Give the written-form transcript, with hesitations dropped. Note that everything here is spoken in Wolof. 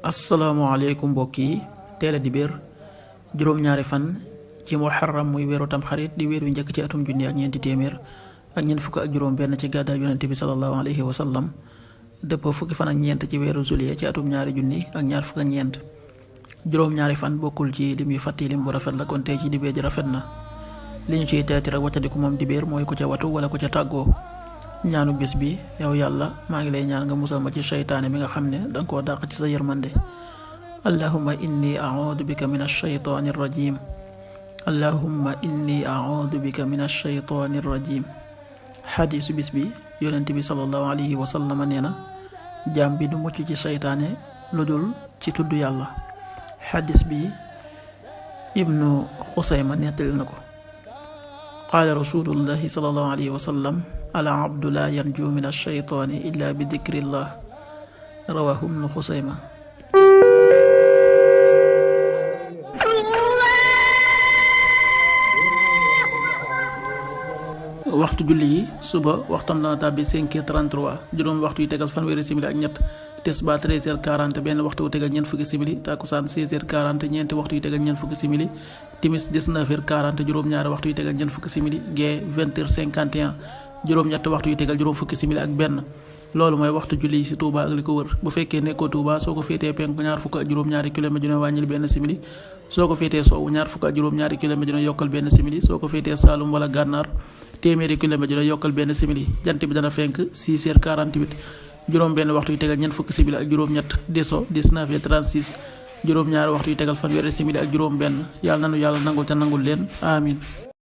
asalaamaaleykum mbokk yi teel a dibéer juróom-ñaari fan ci muharram muy weeru tamxarit di weer wi njëkk ci atum junni ak ñeenti téeméer ak ñeent fukk ak juróom benn ci gàddaay yonente bi sallallahu alayhi wa sallam dëppoo fukki fan ak ñeent ci weeru juillet ci atum ñaari junni ak ñaar fukk ak ñeent juróom-ñaari fan bokkul ci lim yu fàtti lim bu rafet la kon tey ci dibéer ji rafet na li ñu ciy teeti rek waccandiku moom dibéer mooy ku ca watu wala ku ca tàggoo ñaanu bis bi yow yàlla maa ngi lay ñaan nga musal ma ci seytaane mi nga xam ne danga koo dàq ci sa yërmande allahumma inni a'uudu bika min ash-shaytaani rajim allahumma inni a'uudu bika min ash-shaytaani rajim xadiisu bis bi yonent bi sallallahu alayhi wa sallam nee na jaam bi du mucc ci seytaane lu dul ci tudd yàlla xadiis bi ibnu xusayma nettali na ko qaala rasulullahi sallallahu alayhi wa sallam ala abdu la yanju min ash-shaytaani illa bi dikrillah rawahu ibnu xusayma. waxtu julli yi suba waxtam dana tàbbi 5h33 juróomi waxtu yu tegal fanweeri simili ak ñett tisbaar 13h40 benn waxtu wu tegal ñeent fukki simili takkusaan 16h40 ñeenti waxtu yu tegal ñeent fukki simili timis 19h40 juróom-ñaari waxtu yu tegal ñeent fukki simili gee 20h51 juróom-ñetti waxtu yu tegal juróom fukki simili ak benn loolu mooy waxtu julli yi ci Touba ak li ko wër bu fekkee nekkoo Touba soo ko féetee penku ñaar fukk ak juróom-ñaari kilomètre dina wàññil benn simili soo ko féetee soowu ñaar fukk ak juróom-ñaari kilomètre dina yokkal benn simili soo ko féetee Saalum wala Gànnaar téeméeri kilomètre dina yokkal benn simili jant bi dana fenk 6h48 juróom benn waxtu yu tegal ñeent fukki simili ak juróom-ñett deso 19h36 juróom-ñaari waxtu yu tegal fanweeri simili ak juróom benn yàlla nanu yàlla nangul te nangul leen amin